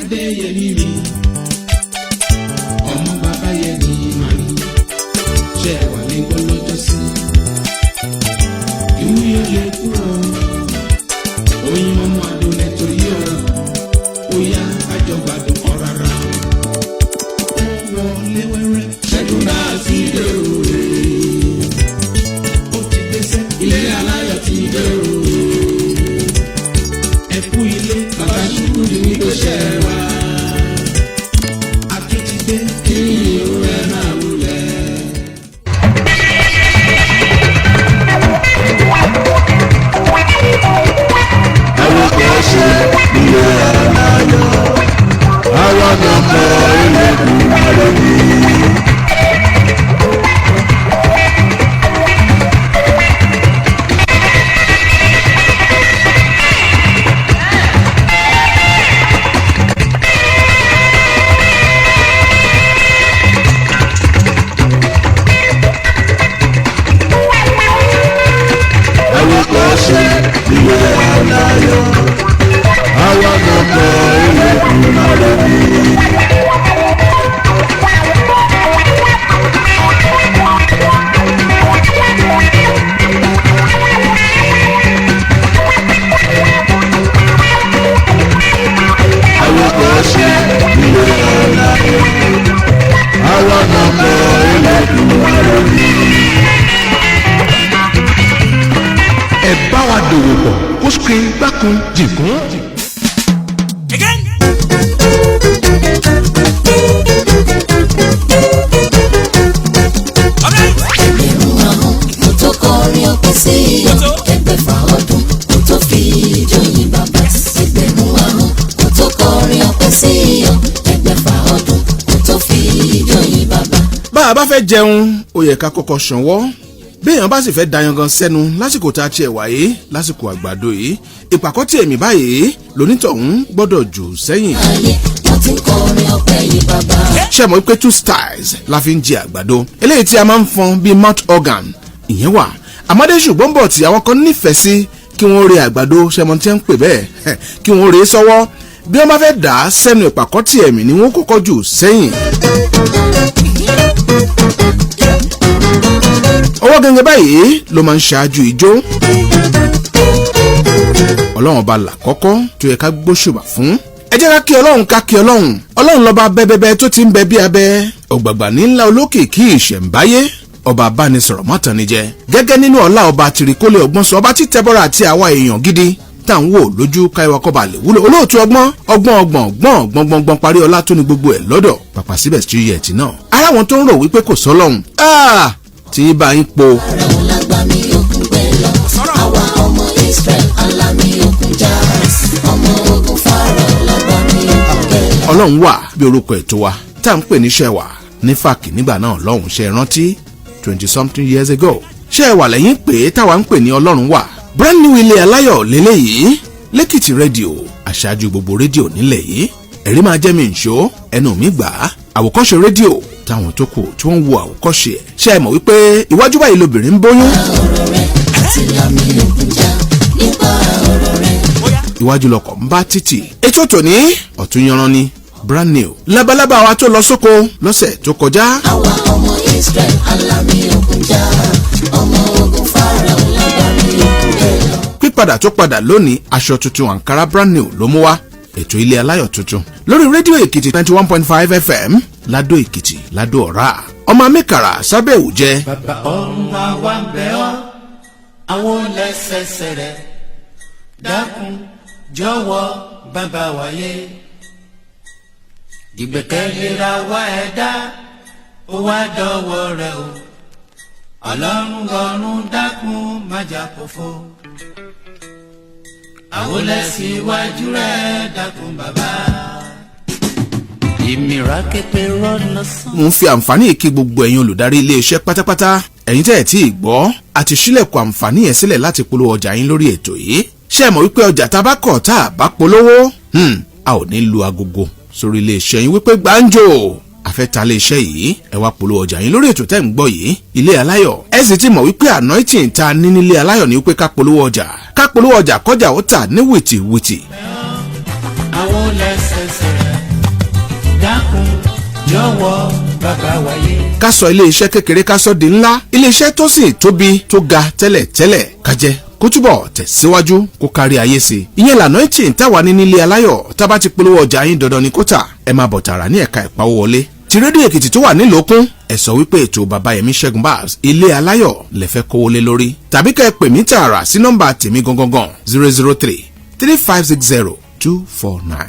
Adéyẹmí mi, ọmọ bàbá yẹn ní màní, ṣe wà ní gbọ́lọ́jọ́ sí. Ìmú yóò lè kúrò, oyin mọ́mọ́ adúlẹ̀ tó yí o, ó yá kájọ gbádùn ọ̀rara. Ó wọlé wẹ́rẹ́, ṣẹ́gun náà sí dé o. Ó ti dẹ́sẹ̀, ilé aláyọ̀ ti dé o. Ẹ kú ilé, bàbá ṣùkúrú ní kò ṣe wá. Àtúntìdé kí ìhó ẹ máa wulẹ̀. Àwòkọ́ṣe ilé aláyọ̀, àwọn ọmọ Elédùmarè ni. Àwòkọ́ṣe ilé aláyọ̀, àwọn ọmọ Elédùmarè ni. Àwòkọ́ṣe ilé aláyọ̀, àwọn ọmọ Elédùmarè ni. Ẹ bá wa dòwò pọ̀ kó screen gbákun jìnkún. Again. All right. Ẹgbẹ̀rún ahọ́n kò tó kọrin ọpẹ́ sí iyọ̀, 600 ọdún kò tó fi ijó yìn bàbá. 1,000 ahọ́n kò tó kọrin ọpẹ́ sí iyọ̀, 600 ọdún kò tó fi ijó yìn bàbá. Bá a bá fẹ́ jẹun, ó yẹ ká kọ́kọ́ ṣanwọ́. Béèyàn bá sì fẹ́ dayangan sẹ́nu lásìkò tá a tiẹ̀ wáyé, lásìkò àgbàdo yìí, ìpàkọ́ tí èmi báyìí lónítọ̀hún gbọ́dọ̀ jù sẹ́yìn. Ayé wọ́n ti ń kọrin ọpẹ́ yìn bàbá. Ṣe mọ̀ pé two styles la fi ń jẹ àgbàdo? Eléyìí tí a máa ń fọn bíi mouth organ, ìyẹn wà. Àmọ́dé ṣùgbọ́n bọ̀ tí àwọn kan nífẹ̀ẹ́ sí kí wọ́n re àgbàdo, ṣe mọ̀ tí wọ́n ń pè bẹ́ẹ̀, kí wọ́n re sọ́wọ́. Bí wọ́n bá fẹ́ dà á sẹ́nu, ìpàkọ́ tí ẹ̀mí ni wọ́n kọ́kọ́ jù sẹ́yìn. Ọwọ́ gẹ́gẹ́ báyìí ló máa ń ṣáájú ijó. Ọlọ́run ọba làkọ́kọ́ tó yẹ ká gbóṣùbà fún. Ẹ jẹ́ ká kí Ọlọ́run, ká kí Ọlọ́run. Ọlọ́run lọ́ba bẹ́bẹ́bẹ́ tó ti ń bẹ bí abẹ́ ọ̀gbàgbà ní ńlá, olókìkí ìṣẹ̀ǹbáyé, ọba abánisọ̀rọ̀ mọ́tànijẹ gẹ́gẹ́ nínú ọlá, ọba tìrìkólé ọgbọ́n sọ, ọba títẹ́bọ́ra àti àwa èèyàn gidi tá à ń wò lójú káyọ̀ kọba lè wúlò, olóòtú ọgbọ́n ọgbọ́n ọgbọ̀n ọgbọ́n gbọ̀ngbọ̀ngbọ̀n parí ọlá tó ní gbogbo ẹ̀ lọ́dọ̀ pàpà síbẹ̀ sí yẹ̀tì náà. Ara wọn tó ń rò wípé kò sọ́lọ́hun tí bá yín po. Fáráò lágbàmí òkun gbẹ lọ, àwa ọmọ Israel alámì òkun já. Ọmọ ogun Fáráò lágbàmí òkun gbẹ lọ. Ọlọ́run wà bí orúkọ ètò wa tá à ń pè ní Ṣẹ̀wà ní fàkì nígbà náà lọ́hùn. Ṣe rántí 20 something years ago? Ṣe wà lẹ́yìn pé táwa ń pè ní Ọlọ́run wà. Brand new Ilé Aláyọ̀ lélẹ́yìí, Lẹ́kìtì Rédíò, aṣáájú gbogbo rédíò nílẹ̀ yìí. Ẹ̀rí máa jẹ́ mi nṣó, ẹnu mi gbà á. Àwòkọ́ṣe rédíò táwọn tó kù tí wọ́n ń wo àwòkọ́ṣe ẹ̀. Ṣe é mọ̀ wípé iwájú báyìí lobìnrin ń bóyún? Ọ̀rọ̀ rẹ̀ àti lámì òkun já nípa ọ̀rọ̀ rẹ̀. Iwájú lọkọ̀ ń bá títì. Ètò tòní ọ̀tún yanran ni, brand new. Labalábá wa tó lọ sóko lọ́sẹ̀ tó kọjá. Àwa ọmọ Israel alámì òkun já, ọmọ ogun Fáráò lágbàmí òkun gbẹ lọ. Pípadà tó padà lónìí, aṣọ tuntun àǹkárá brand new ló mú wá. Ètò Ilé Aláyọ̀ tuntun lórí Rédíò Èkìtì 91.5 FM, Ládó Èkìtì, Ládó Ọ̀rá, ọmọ amíkàrà sábẹ́ òjẹ́. Bàbá ọ̀run àwa ń bẹ̀ ọ́, àwọn lẹ́sẹsẹ rẹ̀, dákun jọ̀wọ́ bàbá wáyé. Ìgbẹ́kẹ̀lé ra wá ẹ̀dá, ó wá dọ̀wọ́ rẹ̀ o. Ọlọ́run ọ̀run, dákun má jà pòfo. Àwọn lẹ́sìwájú rẹ̀, dákun bàbá. Ìmìrà képe rọ́nà sàn. Mo ń fi àǹfààní yìí kí gbogbo ẹ̀yin olùdarí iléeṣẹ́ pátápátá. Ẹ̀yin tẹ́ ẹ̀ tí ì gbọ́, àti sílẹ̀kùn àǹfààní yẹn sílẹ̀ láti polówó ọjà yín lórí ètò yìí. Ṣé ẹ mọ̀ wípé ọjà tá a bá kọ̀ tá a bá polówó, a ò ní lu agogo sórí iléeṣẹ́ yín wípé gbàǹjo àfẹ́ta iléeṣẹ́ yìí? Ẹ wá polówó ọjà yín lórí ètò tẹ́ ń gbọ́ yìí, Ilé Aláyọ̀. Ẹ sì ti mọ̀ wípé anointing ta ní nílé aláyọ̀ ni wípé ká polówó ọjà, ká polówó ọjà, kọjá ó tà ní wìtìwìtì. Àwọn lẹ́sẹsẹ rẹ̀. Jọ̀wọ́ bàbá wáyé. Ká sọ iléeṣẹ́ kékeré, ká sọ di ńlá, iléeṣẹ́ tó sì tóbi tó ga tẹ́lẹ̀tẹ́lẹ̀, ká jẹ́ kó túbọ̀ tẹ̀síwájú, kó kárí ayé sí i. Ìyẹn lànà tí ń táwa ní nílé aláyọ̀. Tá a bá ti polówó ọjà yín, dandan ni kó tà. Ẹ máa bọ̀ tààrà ní ẹ̀ka ìpawówọlé ti Rédíò Èkìtì tó wà nílòókún. Ẹ sọ wípé ètò Bàbá Yẹmí Ṣẹ́gun Babs Ilé Aláyọ̀ lẹ fẹ́ kówó lé lórí, tàbí kẹ́ ẹ pè mí tààrà sí nọ́mbà tèmi gangan, 003 3560 249.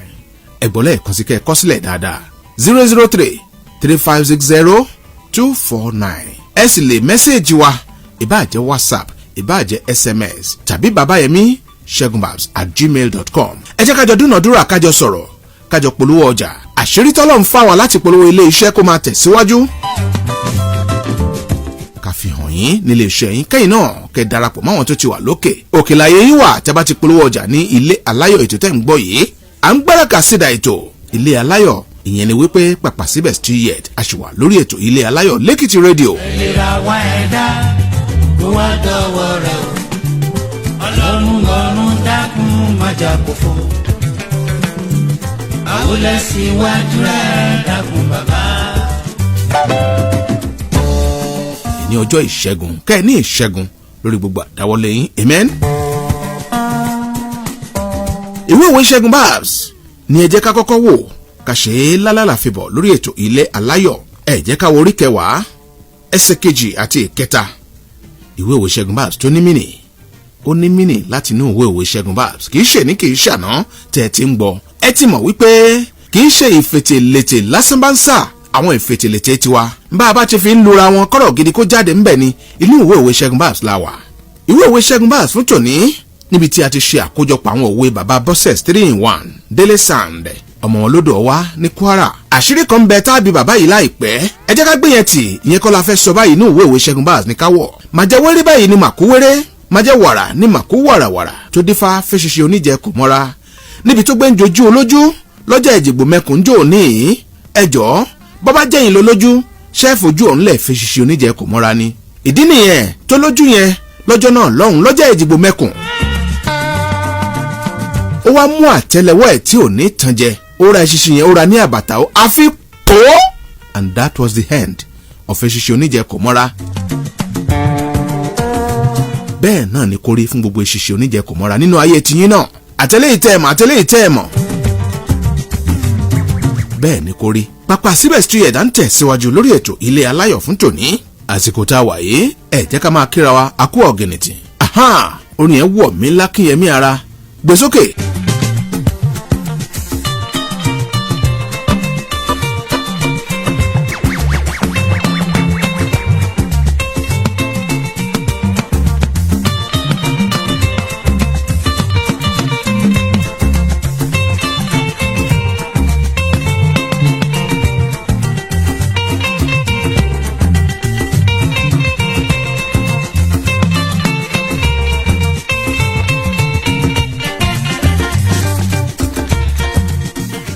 Ẹ̀gbọ́n, lẹ́ẹ̀kan sí, kẹ́ ẹ kọ sílẹ̀ dáadáa: 003 3560 249. Ẹ sì lè message wa, ìbáà jẹ́ WhatsApp, ìbáà jẹ́ SMS, tàbí babayemi segunbabs@gmail.com. Ẹ jẹ́ kájọ dúnàdúrà, kájọ sọ̀rọ̀, kájọ polówó ọjà. Àṣírí tọ́lọ̀ ń fà wá láti polówó ilé iṣẹ́ kó máa tẹ̀síwájú, ká fi hàn yín nílé iṣẹ́ yín, kẹ́yìn náà kẹ́ darapọ̀ máwọn tó ti wà lókè òkè láyé yín wà. Tẹ́ bá ti polówó ọjà ní Ilé Aláyọ̀, ètò tẹ́ ń gbọ́ yìí, à ń gbáràkà sídà ètò Ilé Aláyọ̀. Ìyẹn ni wípé pàpà síbẹ̀, still yet a ṣì wà lórí ètò Ilé Aláyọ̀ lẹ́kìtì Rédíò. Ìlera wa ẹ̀dá kó wá dọ̀wọ́ rẹ̀ o. Ọlọ́run ọ̀run, dákun má jà kófó. Àwòlẹ̀ síwájú rẹ̀, dákun bàbá. Ní ọjọ́ ìṣẹ́gun, kẹ́ ẹ ní ìṣẹ́gun lórí gbogbo àdáwọ́lé yín. Amen. Ìwé òwe Ṣẹ́gun Babs ní ẹ jẹ́ ká kọ́kọ́ wò, ká ṣe é lálàlà fi bọ̀ lórí ètò Ilé Aláyọ̀. Ẹ jẹ́ ká wo orí 10, ẹsẹ̀ 2 àti 3. Ìwé òwe Ṣẹ́gun Babs tó ní mìnì, ó ní mìnì láti inú ìwé òwe Ṣẹ́gun Babs. Kì í ṣe ní, kì í ṣàná tẹ́ ẹ ti ń gbọ́. Ẹ ti mọ̀ wípé kì í ṣe ìfètèlétè lásán bá ń sà àwọn ìfètèlétè tiwa. Bá a bá ti fi ń lura wọn, kọ́rọ̀ gidi kó jáde ńbẹ̀ ni. Inú ìwé òwe Ṣẹ́gun Babs la wà. Ìwé òwe Ṣẹ́gun Babs fún tòní, níbi tí a ti ṣe àkójọpọ̀ àwọn òwe bàbá Bosses three in one, Délé Sand, ọmọ wọn lódò ọwá ní Kwara. Àṣírí kan bẹ táàbí bàbá yìí láìpẹ́. Ẹ jẹ́ ká gbé yẹn tì, ìyẹn kọ́ la fẹ́ sọ báyìí. Inú ìwé òwe Ṣẹ́gun Babs ní káwọ̀. Màjẹ́ wéré báyìí ni màkú wéré, màjẹ́ wàrà ni màkú wàràwàrà, tó dífá fẹ́ṣiṣẹ́ oníjẹ kò mọ́ra níbi tó gbé ń jojú olójú lọ́jà Ìjìgbò mẹ́kùn jò ní. Ẹjọ́, bọ́bá jẹ́yìn lọ lójú, ṣẹ́ẹ̀fù ojú ọ̀hún lẹ̀ fẹ́ṣiṣẹ́ oníjẹ kò mọ́ra ni. Ìdí nìyẹn tó lójú yẹn lọ́jọ́ náà lọ́hùn lọ́jà Ìjìgbò mẹ́kùn, ó wá mú àtẹ́lẹwọ́ ẹ̀ tí ò ní tàn jẹ, ó ra eṣinṣin yẹn, ó ra ní àbàtà, ó àfi pò ó, and that was the end of eṣinṣin oníjẹ kò mọ́ra. Bẹ́ẹ̀ náà ni kò rí fún gbogbo eṣinṣin oníjẹ kò mọ́ra nínú ayé tiyín náà, àtẹ́lẹ́yìí tẹ́ ẹ̀ mọ̀, àtẹ́lẹ́yìí tẹ́ ẹ̀ mọ̀, bẹ́ẹ̀ ni kò rí. Pàpà síbẹ̀, street ẹ̀dá ń tẹ̀síwájú lórí ètò Ilé Aláyọ̀ fún tòní. Àsìkò tá a wà yìí, ẹ jẹ́ ká máa kíra wa akú ọ̀gìnìtì. Orin yẹn wọ̀ mí lákìnyẹmí ara, gbé sókè.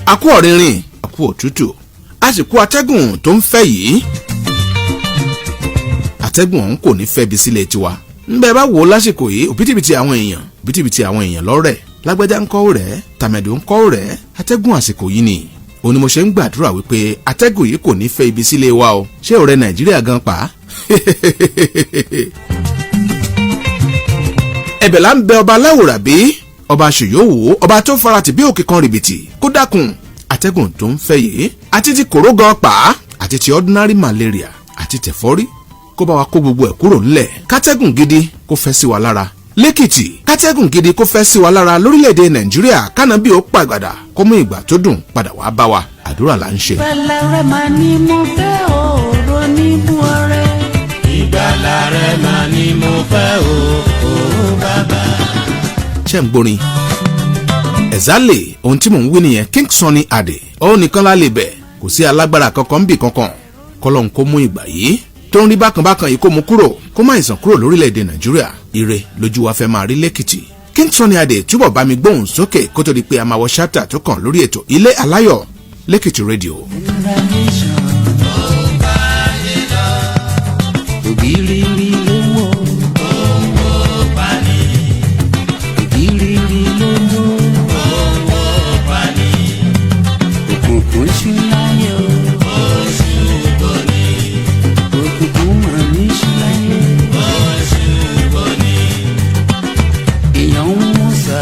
Akú ọ̀rìnrìn, akú òtútù, a sì kú atẹ́gùn tó ń fẹ́ yìí. Atẹ́gùn ọ̀hún kò ní fẹ́ bí sílẹ̀ tiwa. Ńbẹ́ bá wò ó lásìkò yìí, òbítíbitì àwọn èèyàn, òbítíbitì àwọn èèyàn lọ́rẹ̀, lágbájá ń kọ́ rẹ̀, tàmẹ̀dù ń kọ́ rẹ̀. Atẹ́gùn àsìkò yìí ni òun ni mo ṣe ń gbàdúrà wípé atẹ́gùn yìí kò ní fẹ́ ibi sílé wa o. Ṣé ọ̀rẹ́ Nàìjíríà gan pa? Ẹ̀bẹ̀ là ń bẹ ọba aláwòrán bí ọba ṣèyówó, ọba tó faratì bí òkè kan rìbìtì, kó dákun, atẹ́gùn tó ń fẹ́ yìí, àti ti kòró gan pa, àti ti ordinary malaria, àti tẹ̀fọ́rí, kó bá wa kó gbogbo ẹ̀ kúrò ńlẹ̀, kátẹ́gùn gidi kó fẹ́ sí wa lára lẹ́kìtì, kátẹ́gùn gidi kó fẹ́ sí wa lára lórílẹ̀‐èdè Nàìjíríà, kánà bí ó pàgbàdà, kó mú ìgbà tó dùn padà wá bá wa. Àdúrà là ń ṣe. Ìgbàlà rẹ̀ máa ní mo fẹ́ òòrò ní mú ọrẹ. Ìgbàlà rẹ mà ni mo fẹ́ o, o bàbá. Ṣe ń gbórin ẹ̀zálè? Ohun tí mò ń wí nìyẹn. King Sunny Adé, òun nìkan la lè bẹ̀, kò sí alágbára kankan ń bì kankan. Kọ́lọ́n kó mú ìgbà yìí tó ń rí bákan bákan yìí, kó mú kúrò, kó má ìsàn kúrò lórílẹ̀‐èdè Nàìjíríà. Ire lójú wa fẹ́ máa rí lẹ́kìtì. King Sunny Adé, túbọ̀ bá mi gbóhùn sókè kó tó di pé a máa wọ ṣápítà tó kàn lórí ètò Ilé Aláyọ̀ lẹ́kìtì Rédíò. Ògìrìrì ló ń wò. Ògìrìrì ló ń wò. Òkùnkùn ṣú láyé o. sà.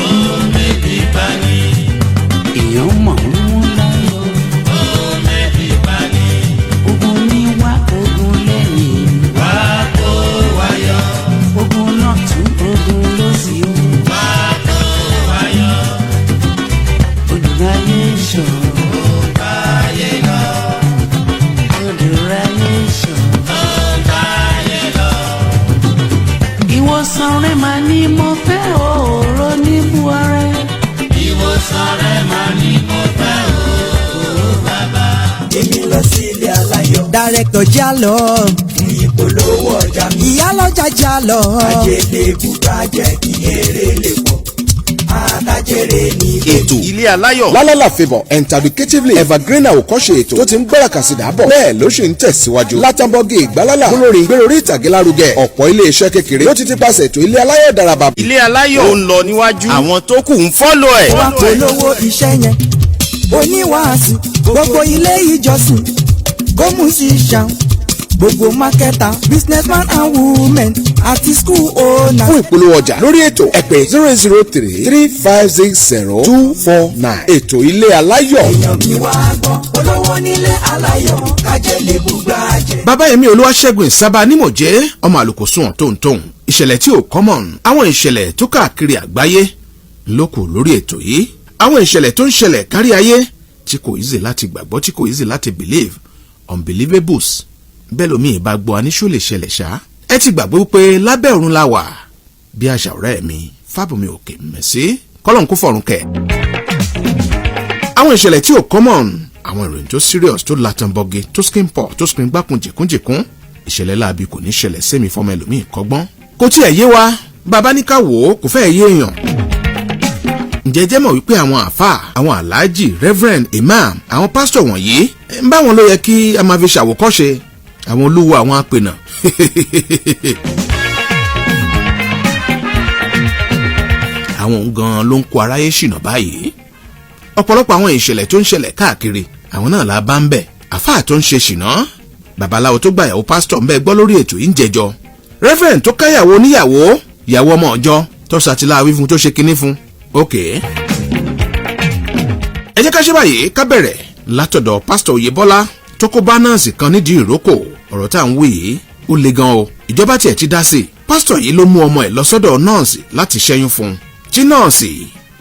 Ó méjì bá ní. Èèyàn mọ̀ ń wọ́n láyọ̀. Ó méjì bá ní. Ogun ní wá ogun lẹ́yìn. Wá kó wa yọ. Ogun náà tún ogun lósì o. Wá kó wa yọ. Olùráyé ṣàn. Ó báyé lọ. Olùráyé ṣàn. Ó báyé lọ. Ìwòsàn rẹ̀ máa ní mo fẹ́ òòró ní Buhari. Ìwòsàn rẹ̀ máa ní mo fẹ́ o bàbá. Èmi lọ sí ilé aláyọ̀. Director Jalo, Fún ìpolówó ọjà mi. Ìyálọ́jà Jalo, Ajé lè bùkà jẹ́ kí èrè lè pọ̀. Àtàjèrè ní Ètò Ilé Aláyọ̀. Lálálà favour and educatively evergreen àwòkọ́ṣe ètò tó ti ń gbára kàsìdá bọ̀, bẹ́ẹ̀ ló ṣì ń tẹ̀síwájú látàbọ̀gì ìgbálálà olórin gbèrò ìtàgé lárugẹ. Ọ̀pọ̀ iléeṣẹ́ kékeré ló ti ti pàṣẹ ètò Ilé Aláyọ̀ daraba. Ilé Aláyọ̀ ó ń lọ níwájú, àwọn tó kù ń follow ẹ̀. Wá polówó iṣẹ́ yẹn, oníwàásù, gbogbo ilé ìjọsìn, kó mú sí ṣan, gbogbo mákẹ́tà, businessman and women àti school owner. Fún ìpolówó ọjà lórí ètò, ẹ pè 00335 60249. Ètò Ilé Aláyọ̀. Èèyàn mi wá gbọ́ olówó nílé aláyọ̀ kájé lè bùgbà jẹ́. Bàbá yẹmi Olúwaṣẹ́gun Ìsábà nímọ̀jẹ́ ọmọ àlùkò sùn tóńtóń. Ìṣẹ̀lẹ̀ tí ò common, àwọn ìṣẹ̀lẹ̀ tó káàkiri àgbáyé ló kù lórí ètò yìí, àwọn ìṣẹ̀lẹ̀ tó ń ṣẹlẹ̀ kárí ayé tí kò easy láti gbàgbọ́, tí kò easy láti believe, unbelievables. Bẹ́ẹ̀ lómi ìbá gbọ́ aníṣó lè ṣẹlẹ̀ ṣá. Ẹ ti gbàgbé wípé lábẹ́ ọ̀run la wà, bí àṣà ọ̀rẹ́ mi Fábùnmi Òkè Mẹ́sì kọ́lọ́n kó fọ̀run kẹ̀. Àwọn ìṣẹ̀lẹ̀ tí ò common, àwọn ìròyìn tó serious, tó latanbọ̀gì, tó skin pop, tó skin gbákun jìkúnjìkún. Ìṣẹ̀lẹ̀ láabi kò ní ṣẹlẹ̀ sẹ́mi fọmọ ẹlòmíì kọ́gbọ́n. Kò tiẹ̀ yé wa, bàbá ní ká wò ó, kò fẹ́ẹ̀ yé èèyàn. Ǹjẹ́ jẹ́ mọ̀ wípé àwọn àáfàá, àwọn aláàjì, reverend, imam, àwọn pásítọ̀ wọ̀nyí ń bá wọn ló yẹ kí a máa fi ṣàwòkọ́ṣe, àwọn olúwo, àwọn apènà. Àwọn òun gan-an ló ń kó aráyé ṣìnà báyìí. Ọ̀pọ̀lọpọ̀ àwọn ìṣẹ̀lẹ̀ tó ń ṣẹlẹ̀ káàkiri, àwọn náà la bá ń bẹ̀. Àfáà tó ń ṣe ṣìnà, babaláwo tó gbàyàwó pásítọ̀ ń bẹ́ gbọ́ lórí ètò yìí ń jẹjọ, reverend tó káyàwó oníyàwó, ìyàwó ọmọ ọjọ́ tó ṣàtìláwí fún, tó ṣe kinní fún. Ok, ẹ jẹ́ ká ṣe báyìí, ká bẹ̀rẹ̀ látọ̀dọ̀ pásítọ̀ Oyèbọ́lá tó kó bá nọ́ọ̀sì kan nídìí ìrókò. Ọ̀rọ̀ tá à ń wí yìí, ó le gan o. Ìjọba tiẹ̀ ti dá sí i. Pásítọ̀ yìí ló mú ọmọ ẹ̀ lọ sọ́dọ̀ nọ́ọ̀sì láti ṣẹ́yún fún un, tí nọ́ọ̀sì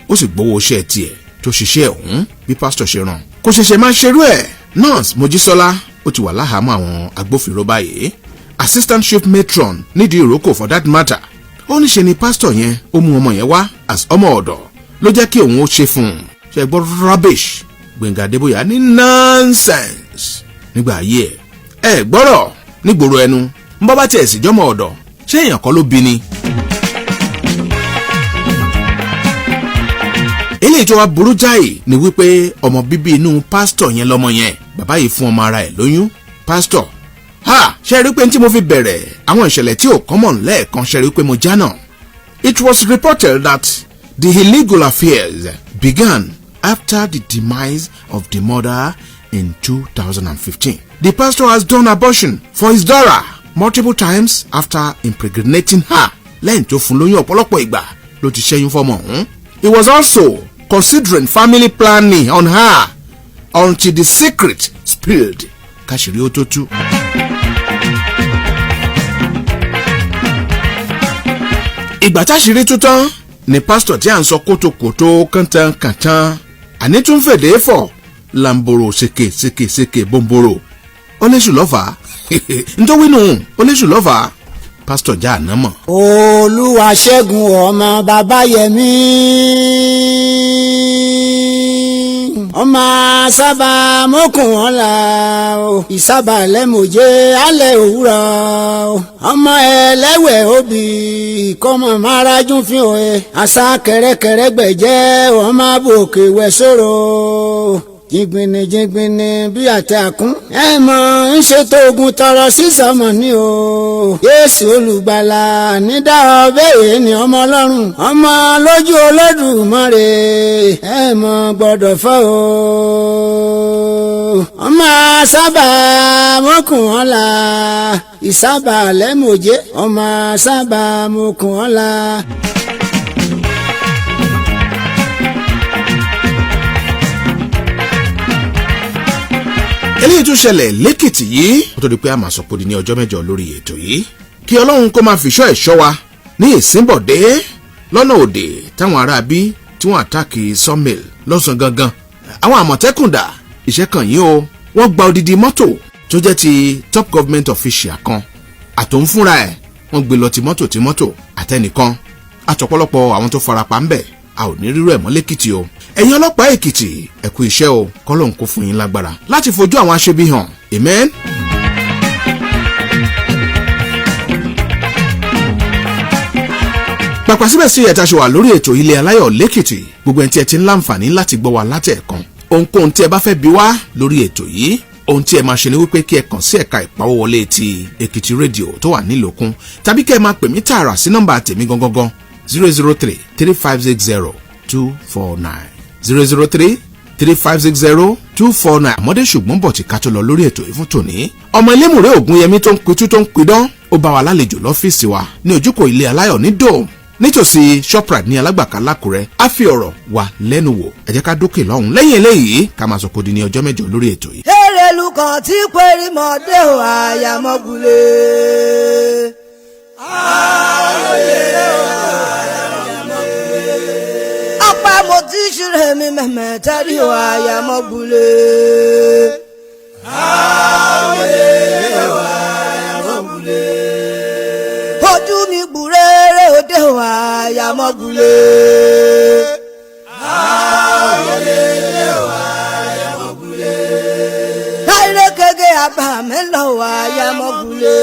ó sì gbowó iṣẹ́ tiẹ̀ tó ṣiṣẹ́ ọ̀hún bí pásítọ̀ ṣe rán. Kò ṣẹ̀ṣẹ̀ máa ṣerú ẹ̀. Nọ́ọ̀sì Mojísọ́lá ó ti wà láhàámọ́ àwọn agbófinró báyìí, assistant chief matron nídìí ìrókò for that matter. Ó ní ṣe ni pásítọ̀ yẹn ó mú ọmọ yẹn wá as ọmọ ọ̀dọ̀ ló jẹ́ kí òun ó ṣe fún un. Ṣe gbọ́ rubbish? Gbẹ̀ngà Adébóyè ní nonsense nígbà ayé ẹ̀. Ẹ gbọ́rọ̀ nígboro ẹnu ń bọ́ bá tiẹ̀ sì jọmọ ọ̀dọ̀, ṣé èèyàn kọ́ ló bí ni? Eléyìí tó wá burú jáì ni wípé ọmọ bíbí inú pásítọ̀ yẹn lọ́mọ yẹn. Bàbá yìí fún ọmọ ara ẹ̀ lóyún, pásítọ̀. Ha, ṣe rí pé tí mo fi bẹ̀rẹ̀ àwọn ìṣẹ̀lẹ̀ tí ò common lẹ́ẹ̀kan, ṣe rí pé mo jánà. It was reported that the illegal affairs began after the demise of the mother in 2015. The pastor has done abortion for his daughter multiple times after impregnating her. Lẹ́yìn tó fún lóyún, ọ̀pọ̀lọpọ̀ ìgbà ló ti ṣẹ́yún fọ́mọ ọ̀hún. He was also considering family planning on her until the secret spilled. Káṣírí ó tó tú. Ìgbà táṣírí tú tán ni pásítọ̀ tí à ń sọ kótókótó kàntánkàntán àní tún fèdè fọ̀ lamboro ṣèké ṣèké ṣèké bòǹbòrò oléṣù lọ́fà nítorí nù oléṣù lọ́fà pásítọ̀ já àná mọ̀. Olúwa ṣẹ́gun ọmọ bàbá yẹmí, ọmọ sábà mọ́kùn wọn là o, ìsábà lẹ́mọ̀jẹ́ alẹ́ òwúrọ̀ o, ọmọ ẹlẹ́wẹ̀ òbí kọ́mọ márajún fi hàn ẹ́ àṣà kẹrẹkẹrẹ gbẹ̀jẹ́ ọmọ abòkè wẹ̀ sọ̀rọ̀ jìngbìnì jìngbìnì bí àtẹ àkún. Ẹ mọ̀ ń ṣètò ogun tọrọ sísọmọ ní o. Jésù olùgbàlà nídà ọbẹ̀ ni ọmọ ọlọ́run ọmọ lójú Olódùmarè, ẹ mọ̀ gbọ́dọ̀ fọ́ o. Ọmọ sábà mọ́kùn ọ̀la ìsábà lẹ́mọ̀jẹ́ ọmọ sábà mọ́kùn ọ̀la. Eléyìí tún ṣẹlẹ̀ lẹ́kìtì yìí kó tó di pé a máa sọ pé ní ọjọ́ 8 lórí ètò yìí, kí Ọlọ́run kó máa fìṣọ́ ẹ̀ṣọ́ wa ní ìsínbọ̀dé lọ́nà òde táwọn ará bí tí wọ́n attack sawmill lọ́sàn gangan. Àwọn Àmọ̀tẹ́kùn dà, iṣẹ́ kan yín o. Wọ́n gba odidi mọ́tò tó jẹ́ ti top government official kan àtòun fúnra ẹ̀, wọ́n gbé lọ ti mọ́tò tí mọ́tò àtẹnìkan àtọ̀pọ̀lọpọ̀ àwọn tó farapa ń bẹ̀. A ò ní rírú ẹ̀ mọ́ lẹ́kìtì o. Ẹ̀yin ọlọ́pàá Èkìtì, ẹ kú iṣẹ́ o. Kọ́lọ́hun kó fún yín lágbára láti fojú àwọn aṣebi hàn. Amen. Pàpà síbẹ̀ sí ẹ̀ta ṣe wà lórí ètò Ilé Aláyọ̀ lẹ́kìtì. Gbogbo ẹni tí ẹ ti ń láǹfààní láti gbọ́ wa látẹ̀ẹ̀kan, ohunkóhun tí ẹ bá fẹ́ bi wá lórí ètò yìí, ohun tí ẹ máa ṣe ni wípé kí ẹ kàn sí ẹ̀ka ìpawówọlé ti Èkìtì Rédíò tó wà nílòkun, tàbí kí ẹ máa pè mí tààrà sí nọ́mbà tèmi gangan, 003 3560 249, 003 3560 249. Àmọ́dé ṣùgbọ́n bọ̀ tí ká tó lọ lórí ètò yìí fún tòní, ọmọ Elémùrè Ògúnyẹmí tó ń pitú tó ń pidán, ó bá wa lálejò lọ́fíìsì wa ní ojúkò Ilé Aláyọ̀ ní Dome nítòsí Shoprite ní Alágbàká lákùrẹ́. Á fi ọ̀rọ̀ wa lẹ́nu wò. Ẹ jẹ́ ká dókè lọ́hùn lẹ́yìn eléyìí, ká máa sọ kó di ní ọjọ́ 8 lórí ètò yìí. Erelu kan tí péré mọ́dé o, àyàmọ́gulé. Ọ̀pá mo ti ṣúrẹ́ mi mẹ̀mẹ́ tẹ́lẹ̀ o, àyàmọ́gulé. Ojú mi gbúrere òde o, àyàmọ́gulé. Láìrè kéke àbá mi lọ o, àyàmọ́gulé.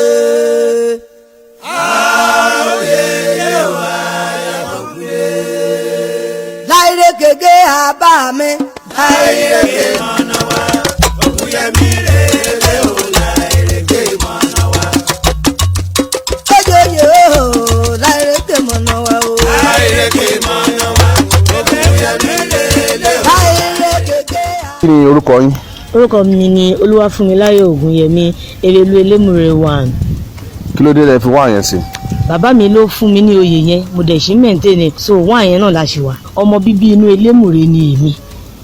Láìrè kéke àbá mi. Láìrè kéke mọ̀nà wa, Ògúnyẹmí rèlé o, láìrèké mọ̀nà wa. Ojoyè o, láìrèké mọ̀nà wa o. Láìrèké mọ̀nà wa, Ògúnyẹmí rèlé o. Láìrè kéke. Kí ni orúkọ yín? Orúkọ mi ni Olúwafúnmiláyọ̀ Ògúnyẹmí, Erelu Elémùrè 1. Kí ló dé lẹ fi wá yẹn sí? Bàbá mi ló fún mi ní oyè yẹn, mo dẹ̀ ṣì ń maintain, so wá yẹn náà la ṣì wà. Ọmọ bíbí inú Elémùrè ni èmi,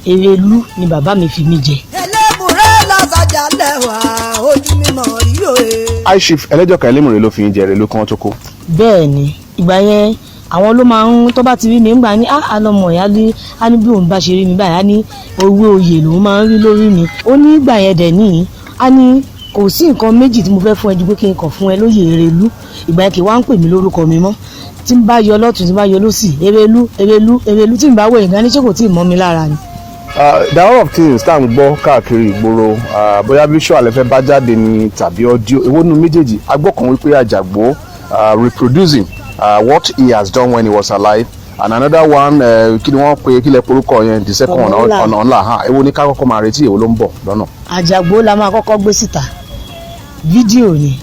Erelu ni bàbá mi fi mí jẹ. Elémùrè lọ́sọjà lẹ́wà ojú mi mọ̀ rí òye. High Chief Ẹlẹ́jọ̀ká Elémùrè ló fi ń jẹ Erelu kan tó kó. Bẹ́ẹ̀ ni, ìgbà yẹn àwọn ló máa ń tó bá ti rí mi ńgbà ní àlọmọ ìyá ní á ní bí òun bá ṣe rí mi báyìí, á ní owó oyè lòun máa ń rí lórí mi. Ó ní ìgbà yẹn dẹ̀ níyì, á ní kò sí nǹkan méjì tí mo fẹ́ fún ẹ ju pé kí n kàn fún ẹ lóyè Erelu. Ìgbà yẹn kì í wá ń pè mí lórúkọ mi mọ́, tí n bá yọ lọ́tún, tí n bá yọ lọ́sì, Erelu, Erelu, Erelu, tí n bá wẹ̀ nǹkan ní ṣé kò tí ì mọ́ mi lára ni. There are a lot of things tá à ń gbọ́ káàkiri ìgboro, bóyá visual ẹ fẹ́ bá jáde ni tàbí audio, èwo nínú méjèèjì? A gbọ́ kan wípé Àjàgbó reproducing what he has done when he was alive, and another one, kí ni wọ́n pe, kí lẹ porúkọ yẹn, the second one? Ọ̀nà Ńlá. Ọ̀nà Ńlá ha. Èwo ni ká kọ́kọ́ máa retí? Èwo ló ń bọ̀ lọ́nà? Àjàgbó la máa kọ́kọ́ gbé síta, fídíò ni,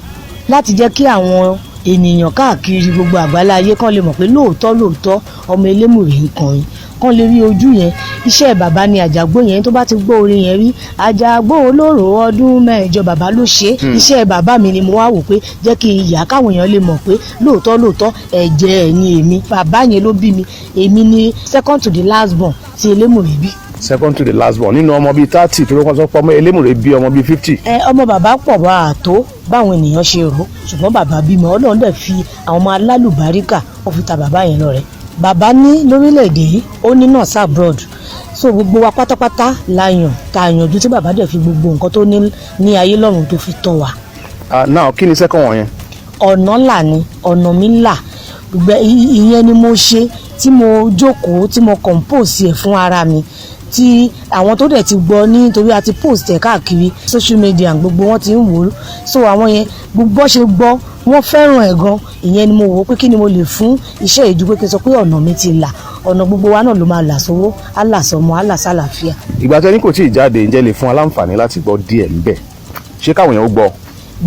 láti jẹ́ kí àwọn ènìyàn káàkiri gbogbo àgbálá ayé kán lè mọ̀ pé lóòótọ́ lóòótọ́ ọmọ Elémùrè ń kọrin, kán lè rí ojú yẹn. Iṣẹ́ bàbá ni Àjàgbó yẹn. Tó bá ti gbọ́ orin yẹn rí, Àjàgbó olóró ọdún 8, bàbá ló ṣe é. Iṣẹ́ bàbá mi ni mo wá wò pé jẹ́ kí n yà káwọn èèyàn lè mọ̀ pé lóòótọ́ lóòótọ́ ẹ̀jẹ̀ ẹ̀ ni èmi. Bàbá yẹn ló bí mi, èmi ni second to the last born tí Elémùrè bí. Second to the last born nínú ọmọ bíi 30 tó ló kọ́ sọ pé ọmọ Elémùrè bí ọmọ bíi 50. Ẹ ọmọ bàbá pọ̀ bá a tó báwọn ènìyàn ṣe rò, ṣùgbọ́n bàbá bímọ, Ọlọ́run dẹ̀ fi àwọn ọmọ alálùbáríkà, ó fi ta bàbá yẹn lọ́rẹ. Bàbá ní lórílẹ̀‐èdè yìí, ó ní nurse abroad, so gbogbo wa pátápátá la yàn tá a yànjú tí bàbá dẹ̀ fi gbogbo nǹkan tó ní ní ayé lọ́run tó fi tọ́ wa. Now, kí ni second one yẹn? Ọ̀nà là ni ọ̀nà mi là. Ìyẹn ni mo ṣe tí mo jókòó tí mo compose ẹ̀ fún ara mi, tí àwọn tó dẹ̀ ti gbọ́ nítorí a ti post ẹ̀ káàkiri social media, gbogbo wọn ti ń wò ó. So àwọn yẹn gbogbo ṣe gbọ́, wọ́n fẹ́ràn ẹ̀ gan. Ìyẹn ni mo wò ó pé kí ni mo lè fún iṣẹ́ ìjú pé kí n sọ pé ọ̀nà mi ti là, ọ̀nà gbogbo wa náà ló máa là sówó, á là sọmọ, á là sálàáfíà. Ìgbà tí ẹni kò tí ì jáde, ǹjẹ́ lè fún aláǹfààní láti gbọ́ díẹ̀ ńbẹ̀? Ṣé káwọn èèyàn ó gbọ́?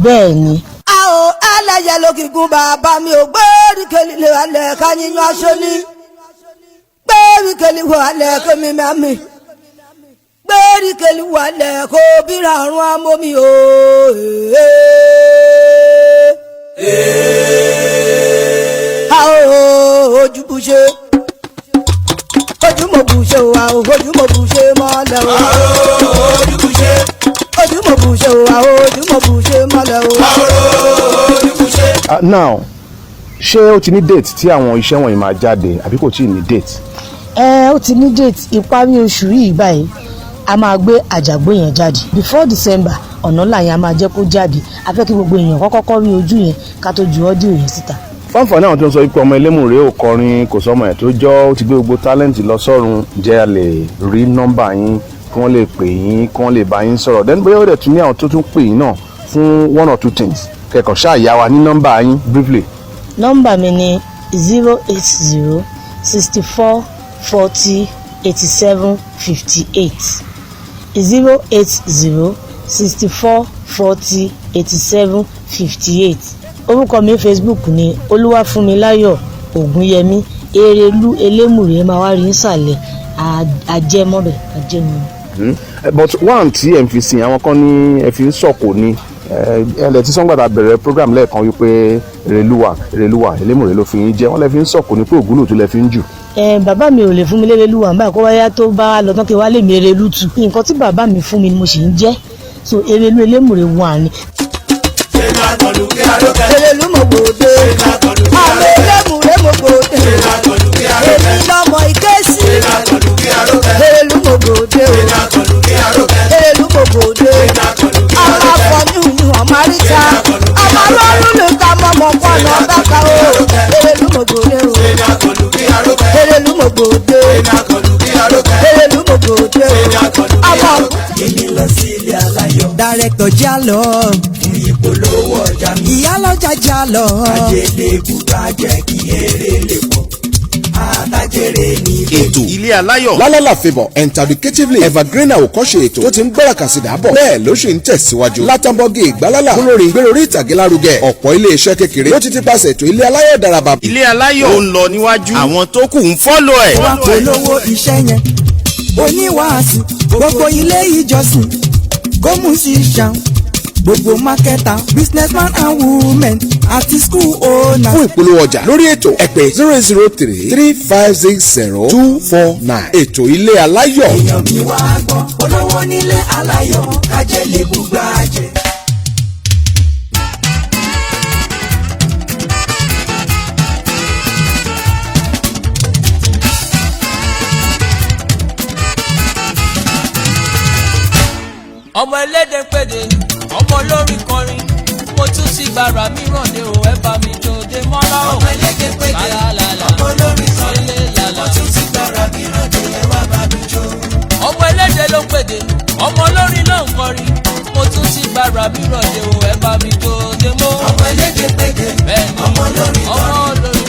Bẹ́ẹ̀ ni. A ò ẹlẹ́yẹ lókìkún bàbá mi ò gbórí kele alẹ́ ká yíyan aṣọ ní gbórí kele wọ alẹ́ kó mi máa mi gbórí kele wọ alẹ́ kó bíra àrùn amómi o. A ò ojú bùṣe, ojú mo bùṣe o, a ò ojú mo bùṣe mọ́lẹ̀ o. A ò ojú bùṣe, Ojú mo bù ṣe o, ojú mo bù ṣe mọ́lẹ̀ o. Now, ṣé ó ti ní date tí àwọn iṣẹ́ wọ̀nyí máa jáde àbí kò tí ì ní date? Ẹ ó ti ní date. Ìparí oṣù yìí báyìí, a máa gbé àjàgbó yẹn jáde. Before December, ọ̀nà ńlá yẹn a máa jẹ́ kó jáde. A fẹ́ kí gbogbo èèyàn kọ́kọ́ kọ́ rí ojú yẹn ká tó ju audio yẹn síta. Fáǹfààní àwọn tó ń sọ wípé ọmọ Elémùrè ò kọrin, kò sọmọ ẹ̀ tó jọ́, ó ti gbé gbogbo talent lọ sọ́run, jẹ́ a lè rí nọ́mbà yín kí wọ́n lè pè yín, kí wọ́n lè bá yín sọ̀rọ̀? Then bóyá ó dẹ̀ tún ní àwọn tó tún pè yín náà fún one or two things, kẹ̀kọ́ ṣáà yá wa ní nọ́mbà yín briefly. Nọ́mbà mi ni 08064408758, 08064408758. Orúkọ mi Facebook ni Olúwafúnmiláyọ̀ Ògúnyẹmí Erelú Elémùrè. Máa wá rí nísàlẹ̀ ajẹmọ́bẹ̀ ajẹmọ́. But one tí ẹ̀ ń fi sìn àwọn kan ní ẹ fi ń sọ̀kò ni ẹ lẹ tí sọ́ngbàdà bẹ̀rẹ̀ program lẹ́ẹ̀kan wípé Èrèlúwà, Èrèlúwà Elémùrè ló fi yín jẹ́, wọ́n lẹ fi ń sọ̀kò ní pé ògúnlò tó lẹ fi ń jù. Ẹ bàbá mi ò lè fún mi lérelú wà nígbà kó wáyá tó bá lọ tán kí wá lè mi erelú tù. Nǹkan tí bàbá mi fún mi ni mo sì ń jẹ́, so Erelú Elémùrè wà ní. Erelú mo gbòde, àmì Elémùrè mo gbòde, èmi lọmọ ìkẹ́sì. Erelú mo gbòde o, Erelú mo gbòde. Ọmọ afọyún ọmọ àríta, ọmọ lọ́rùn ló ta mọ́mọ́ kọ́nà bákà o. Erelú mo gbòde o, Erelú mo gbòde, Erelú mo gbòde o. Ọmọ Èmi lọ sí ilé aláyọ̀. Dàrẹ́tọ̀ já lọ. Fún ìpolówó ọjà mi. Ìyálọ́jà já lọ. Ajé lè bùkà jẹ́ kí èrè lè pọ̀. Àtàjèrè ní. Ètò Ilé Aláyọ̀. Lálálà favour and educatively evergreen àwòkọ́ṣe ètò tó ti ń gbára kàsìdá bọ̀, bẹ́ẹ̀ ló ṣì ń tẹ̀síwájú látàbọ̀gì ìgbálálà kúlórí gbèrò ìtàgé lárugẹ. Ọ̀pọ̀ iléeṣẹ́ kékeré ló ti ti pàṣẹ ètò Ilé Aláyọ̀ daraba. Ilé Aláyọ̀ ó ń lọ níwájú, àwọn tó kù ń follow ẹ̀. Wá polówó iṣẹ́ yẹn, oníwàásù, gbogbo ilé ìjọsìn, gómùsíṣàn, gbogbo marketer, businessman and women àti school owner. Fún ìpolówó ọjà lórí ètò, ẹ pè 08033560249. Ètò Ilé Aláyọ̀. Èèyàn mi wá gbọ́ olówó nílé aláyọ̀ kájẹ́ lè bùgbà jẹ́. Ọmọ ẹlẹ́dẹ̀ pèdè, ọmọ olórin kọrin, mo tún ti gbàrà mí ràn lé o, ẹ bá mi jòdè mọ́lá o. Ọmọ ẹlẹ́dẹ̀ pèdè, ọmọ olórin kọrin, mo tún ti gbàrà mí ràn lé, ẹ wá bá mi jó. Ọmọ ẹlẹ́dẹ̀ ló pèdè, ọmọ olórin ló ń kọrin, mo tún ti gbàrà mí ràn lé o, ẹ bá mi jòdè mọ́. Ọmọ ẹlẹ́dẹ̀ pèdè, ọmọ olórin kọrin,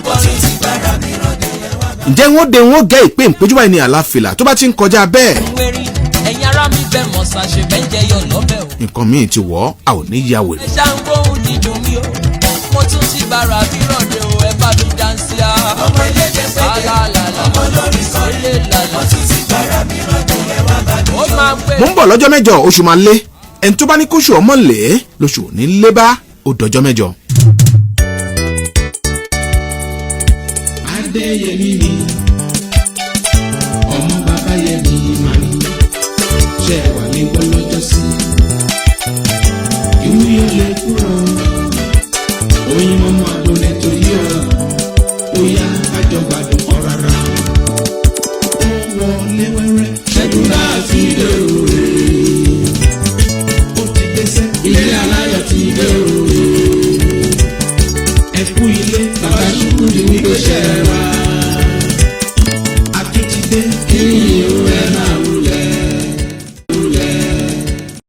mo tún ti gbàrà mí ràn lé, ẹ wá bá mi jó. Ǹjẹ́ wọ́n de wọ́n gẹ́ ìpè ìpéjú báyìí ní àlàáfíà tó bá ti ń kọjá bẹ́ẹ̀. Wẹ̀rin ẹ̀yin ará mi bẹ̀ mọ̀ ṣàṣẹ bẹ́ẹ̀ jẹ́ yọ lọ́bẹ̀ o. Nǹkan míì ti wọ̀ ọ́, a ò ní ya wèrè. Ẹ ṣá ń gbóhùn dídùn mi o, mo tún ti gbàrà mí ràn lé o, ẹ bá mi dáńsí a. Ọmọ ẹlẹ́dẹ̀ pèdè, ọmọ olórin kọrin, mo tún ti gbàrà mí ràn lé, ẹ wá bá mi Ó jó. máa ń pè. Mo ń bọ̀ lọ́jọ́ mẹ́jọ, oṣù máa lé. Ẹni tó bá ní kóṣù ọmọ lé lóṣù ò ní lé bá. Ó dọjọ́ mẹ́jọ. Adéyẹmí ni ọmọ bàbá yẹmi máa ní ṣe wà ní gbọ́lọ́jọ́ sí ìwúyọ lè kúrò oyin mọ́mọ́ adúlẹ̀ tó yí ọ ó yá kájọ gbádùn ọ̀rara ó wọlé wẹ́rẹ́ ṣẹ́gun náà ti dé òwe ó ti dẹ́sẹ̀ ilé aláyọ̀ ti dé òwe ẹ kú ilé bàbá ṣùkú ni wípé ṣe wá àtúntìdé kí.